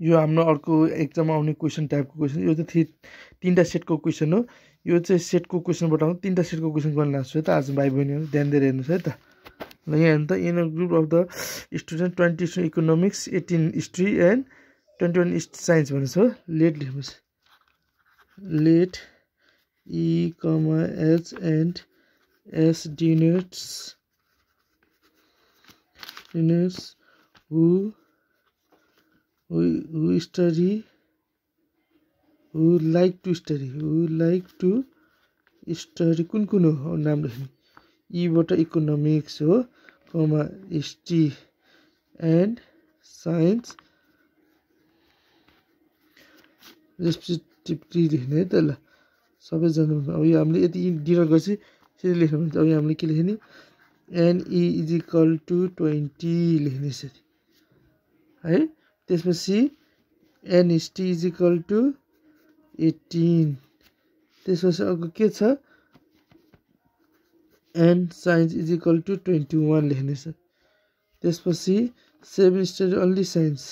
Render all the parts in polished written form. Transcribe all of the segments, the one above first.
यो हाम्रो अर्को एक्जाममा आउने क्वेसन टाइपको क्वेसन यो चाहिँ तीनटा सेटको क्वेसन हो यो चाहिँ सेटको क्वेसनबाट आउँछ तीनटा सेटको क्वेसन गर्न लाग्छु है त आज भाइ बहिनीहरू ध्यान दिएर हेर्नुहोस् है त ल यहाँ हेर्नु त in a group of the student 20 economics 18 history and 21 science भनेको छ लेट लेख्नुहोस् late E, H and S denotes who study who like to study कुन कुन हो नाम लेख्ने E बाट इकोनोमिक्स हो कमा हिस्ट्री एन्ड साइन्स रेस्पेक्टिभली लेख्ने है त ल सबैजना अब यो हामीले यति डिनर गर्छ यसरी लेख्नु हुन्छ अब हामीले के लेख्ने n E is equal to 20 लेख्ने यसरी है त्यसपछि n history is equal to 18 त्यसपछि अर्को के छ n science is equal to 21 लेख्ने छ त्यसपछि 7 study only science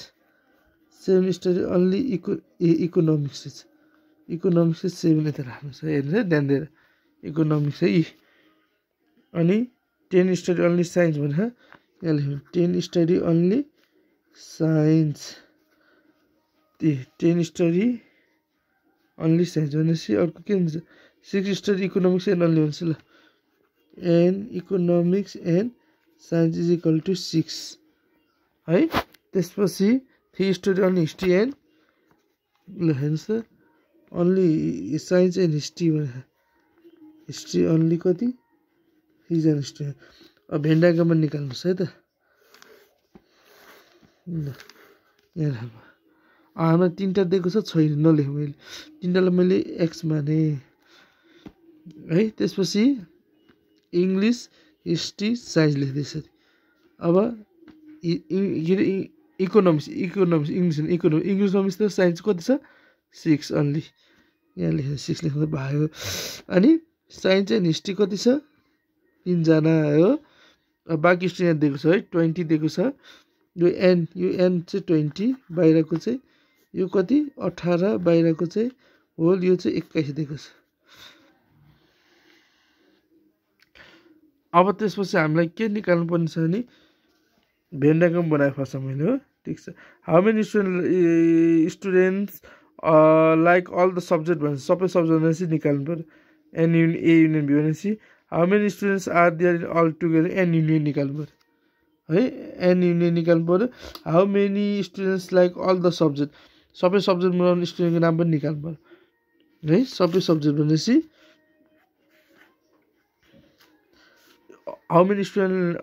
7 study only economics economics 7 यता राख्नु छ हेर्नुहोस् है ध्यान दिएर इकोनोमिक्स है अनि 10 स्टडी अन्ली साइन्स भनेर यहाँ लेख्नु 10 study only science 10 study only science भनेपछि अर्को के हुन्छ 6 स्टडी इकोनोमिक्स एन्ड अन्ली भन्छ ल and economics and science is equal to 6 है त्यसपछि 3 स्टडी अन्ली हिस्ट्री एन्ड ल हेर्नुहोस् त अन्ली साइन्स एन्ड हिस्ट्री भनेर हिस्ट्री अन्ली कति रिजन हिस्ट्री अब भेन डायग्राममा निकाल्नुहोस् है त यहाँ राख्नु हाम्रो तीनटा दिएको छ छैन नलेखेँ मैले तीनटालाई मैले एक्स माने है त्यसपछि इङ्ग्लिस हिस्ट्री साइन्स लेख्दैछ अब इकोनोमिक्स इङ्ग्लिस त साइन्स कति छ 6 अन्ली यहाँ लेखेर 6 लेख्नु भयो अनि साइन्स एन्ड हिस्ट्री कति छ 3 जना हो बाँकी स्टुडेन्ट यहाँ दिएको छ है 20 दिएको छ यो एन चाहिँ 20 बाहिरको चाहिँ यो कति 18 बाहिरको चाहिँ होल यो चाहिँ 21 दिएको छ अब त्यसपछि हामीलाई के निकाल्नु पर्ने छ भने भेन डायग्राम बनाए फर्स्ट मैले हो ठिक छ how many students like all the subject भनेपछि सबै सब्जेक्ट भनेपछि निकाल्नु पर्यो n union A union B भनेपछि how many students are there all together n union निकाल्नु पर्यो है एन युनियन निकाल्नु पर्यो how many students like all the subject सबै सब्जेक्ट मिलाउने स्टुडेन्टको नाम पनि निकाल्नु पर्यो है सबै सब्जेक्ट भनेपछि how many student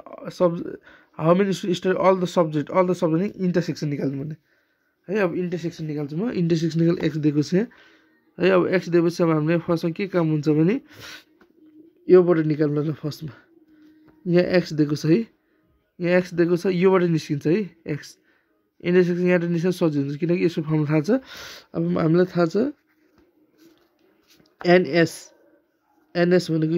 all the subject intersection निकाल्नु पर्ने है अब इन्टरसेक्सन निकाल्छु म इन्टरसेक्सन निकाल एक्स दिएको छ है अब एक्स दिएपछि अब हामीले फर्स्टमा के काम हुन्छ भने योबाट निकाल्नु ल फर्स्टमा यहाँ एक्स दिएको छ है यहाँ एक्स दिएको छ योबाट निस्किन्छ है एक्स इन्टरसेक्सन यहाँबाट निस्किन सजिलो हुन्छ किनकि यसको फर्मुला थाहा छ अब हामीलाई थाहा छ एनएस भनेको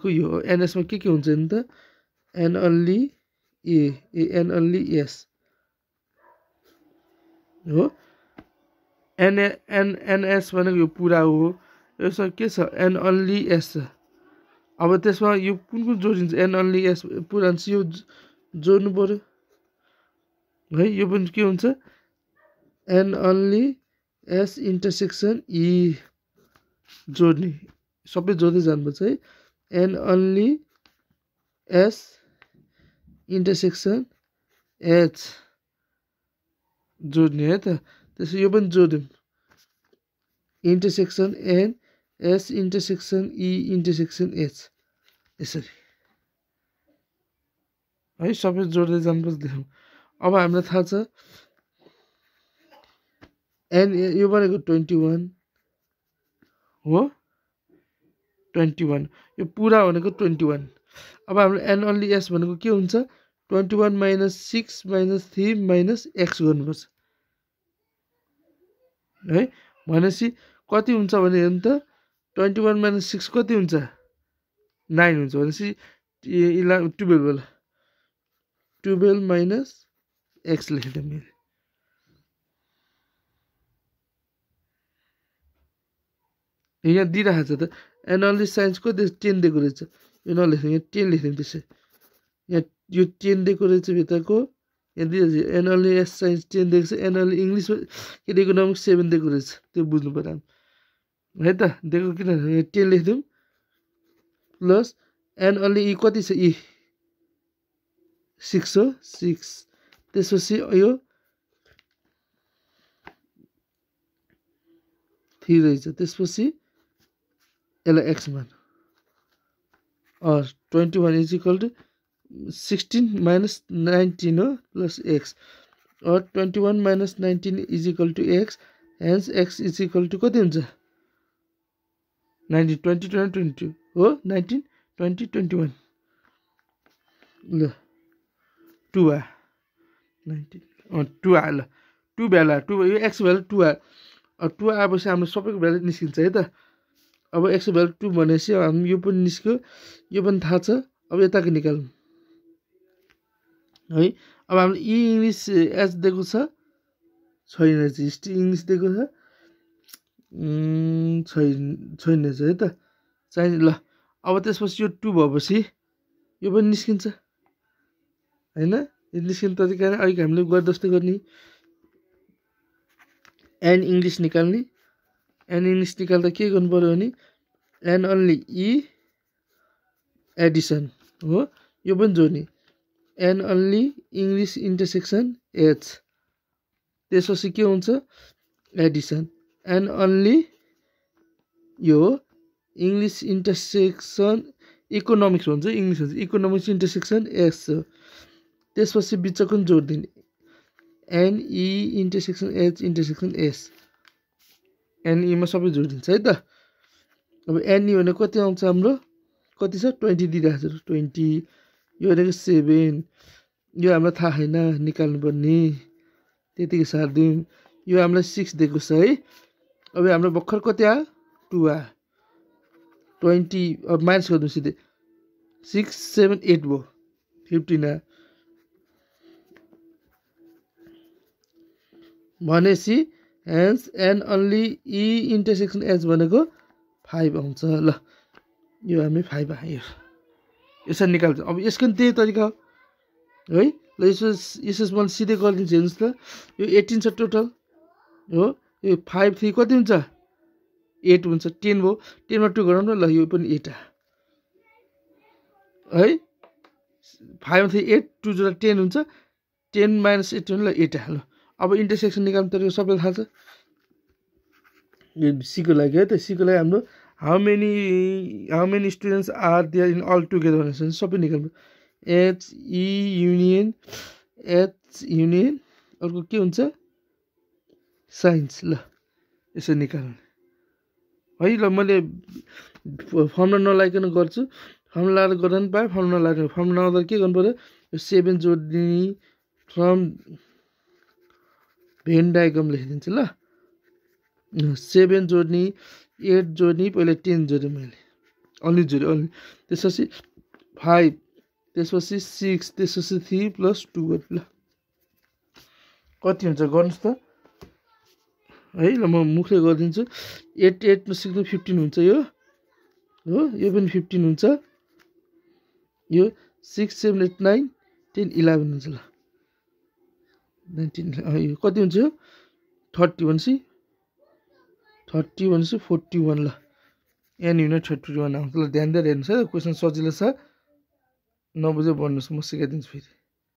यो एनएसमा के हुन्छ नि त n only n only S हो एनएस भनेको यो पुरा हो यसमा के छ एन अन्ली एस छ अब त्यसमा यो कुन जोडिन्छ एन अन्ली एस पुरा हुन्छ यो जोड्नु पर्यो है यो पनि के हुन्छ n only S intersection E जोड्ने सबै जोड्दै जानुपर्छ है n only S intersection H जोड्ने है त त्यसो यो पनि जोड्यौँ intersection n S intersection E intersection H यसरी है सबै जोड्दै जानुपर्छ देख्यौँ अब हामीलाई थाहा छ एन यो भनेको 21 हो 21 यो पुरा भनेको 21 अब हाम्रो एन अन्ली एस भनेको के हुन्छ 21 - 6 - 3 - एक्स गर्नुपर्छ है भनेपछि कति हुन्छ भने हेर्नु त 21 - 6 कति हुन्छ 9 हुन्छ भनेपछि 12 होला 12 - x लेखिदिएँ मैले यहाँ दिइरहेको छ त एनालिसिस साइन्सको 10 दिएको रहेछ यो नलेख्नु यहाँ 10 लेख्दिउँ त्यसै यहाँ यो 10 दिएको रहेछ भित्रको यहाँ दिइरहेछ एनालिसिस साइन्स 10 दिएको छ एनाल इङ्ग्लिस इकोनोमिक्स 7 दिएको रहेछ त्यो बुझ्नु पर्यो है त दिएको किन 10 लेख्दिउँ प्लस एन अलि ई कति छ ई 6 हो 6 त्यसपछि यो 3 रहेछ त्यसपछि यसलाई x मान 21 is equal to 16 minus 19 हो plus x or 21 minus 19 is equal to x hence x is equal to कति हुन्छ 19 20 22 हो 19 20 21 ल 2 आ 19 2 आ ल 2 भ्यालु 2 यो x भ्यालु 2 आ 2 आएपछि हाम्रो सबैको भ्यालु निस्किन्छ है त अब x भ्यालु 2 भनेपछि हामी यो पनि निस्क्यो यो पनि थाहा छ अब यताको निकालौँ है अब हामीले इङ्ग्लिस एच दिएको छ छैन हिस्ट्री इङ्ग्लिस दिएको छ छैन है त चाहिन्छ ल अब त्यसपछि यो 2 भएपछि यो पनि निस्किन्छ हैन यो निस्किने तरिका अलिक हामीले गर्दस्तै गर्ने एन इङ्ग्लिस निकाल्ने एन इङ्ग्लिस निकाल्दा के गर्नु पर्यो भने एन ओन्ली ई एडिसन हो यो पनि जोड्ने n only English intersection H त्यसपछि के हुन्छ एडिसन एन ओन्ली यो इङ्ग्लिस इन्टरसेक्सन इकोनोमिक्स भन्छ इङ्ग्लिस भन्छ इकोनोमिक्स इन्टरसेक्सन एस हो त्यसपछि बिचको पनि जोडिदिने n E intersection H intersection S एनईमा सबै जोडिदिन्छ है त अब एनई भने कति आउँछ हाम्रो कति छ 20 दिइरहेको छ 20 यो भनेको 7 यो हामीलाई थाहा छैन निकाल्नु पर्ने त्यतिकै सार्दिउँ यो हामीलाई 6 दिएको छ है अब हाम्रो भर्खर कति आयो 2 आ 20 अब माइनस गर्नु सिधै 6 7 8 भयो 15 आ भनेपछि hence n only E intersection H भनेको 5 आउँछ ल यो हामी 5 आयो यसरी निकाल्छ अब यसको पनि त्यही तरिका हो है ल यसो मैले सिधै गरिदिन्छु हेर्नुहोस् त यो 18 छ टोटल हो यो 5 3 कति हुन्छ 8 हुन्छ 10 भयो 10 मा 2 गराउनु ल यो पनि 8 है 5 3 8 2 जोडा 10 हुन्छ 10 माइनस 8 ल 8 ल अब इन्टरसेक्सन निकाल्नु तरिका सबैलाई थाहा छ यो सीको लागि है त सीको लागि हाम्रो how many students are there in all together भनेर सबै निकाल्नु एच ई युनियन अर्को के हुन्छ साइन्स ल यसो निकाल्नु है ल मैले फर्मुला नलाइकन गर्छु फर्मुला लगाएर गर्दा पनि पाएँ फर्मुला नलाएर फर्मुला नलाउँदा के गर्नु पर्यो यो 7 जोड्ने फ्रम भेन डायग्राम लेखिदिन्छु ल 7 जोड्ने 8 जोड्ने पहिला 10 जोडेँ मैले अलि जोडेँ अलि त्यसपछि 5 त्यसपछि 6 त्यसपछि 3 प्लस 2 ल कति हुन्छ गर्नुहोस् त है ल म मुखले गरिदिन्छु 8 8 मा 6 15 हुन्छ यो हो यो पनि 15 हुन्छ यो 6 7 8 9 10 11 हुन्छ ल 19 यो कति हुन्छ 30 भनेपछि 41 ल एन युनिट 31 आउँछ ल ध्यान दिएर हेर्नुहोस् है क्वेसन सजिलो छ नबुझे भन्नुहोस् म सिकाइदिन्छु फेरि